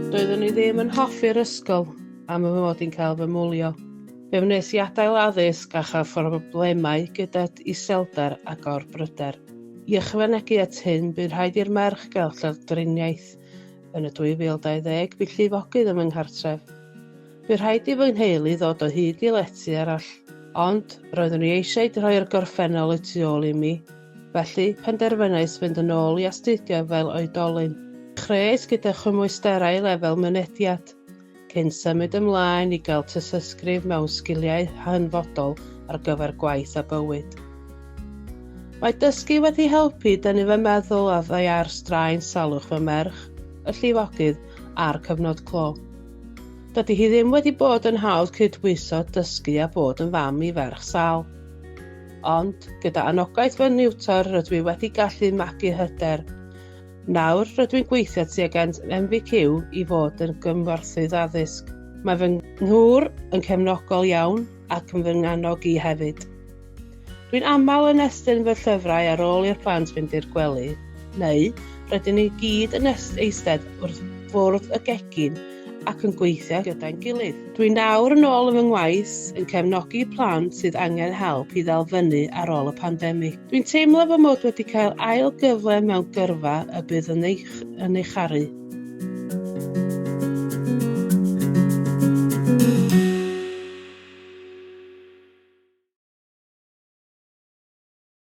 Doeddwn i ddim yn hoffi'r ysgol am fy mod i'n cael fy mwlio. Fe wnes i adael addysg a chael phroblemau gyda iselder a gorbryder. I ychwanegu at hyn, bu'n rhaid i'r merch gael llawdriniaeth yn y 2020, bu llifogydd yn fy nghartref. Bu rhaid i fy nheulu ddod o hyd i lety arall, ond roeddwn i eisiau rhoi'r gorffennol y tu ôl i mi, felly penderfynais fynd yn ôl i astudio fel oedolyn. Dechreuais gyda chymwysterau lefel mynediad, cyn symud ymlaen i gael tystysgrif mewn sgiliau hanfodol ar gyfer gwaith a bywyd. Mae dysgu wedi helpu i dynnu fy meddwl oddi ar straen salwch fy merch, y llifogydd a'r cyfnod clo. Dydy hi ddim wedi bod yn hawdd cydbwyso dysgu a bod yn fam i ferch sâl. Ond, gyda anogaeth fy niwtor rydw i wedi gallu magu hyder. Nawr rydw i'n gweithio tuag at NVQ i fod yn gymhorthydd addysg. Mae fy nghŵr yn cefnogol iawn ac yn fy nghannog i hefyd. Dwi'n aml yn estyn fy llyfrau ar ôl i'r plant fynd i'r gwely, neu rydyn ni gyd yn eistedd wrth fwrdd y gegin ac yn gweithio gyda'n gilydd. Dwi nawr yn ôl yn fy ngwaith yn cefnogi plant sydd angen help i ddal fyny ar ôl y pandemig. Dwi'n teimlo fy mod wedi cael ail gyfle mewn gyrfa y bydd yn ei, yn ei charu.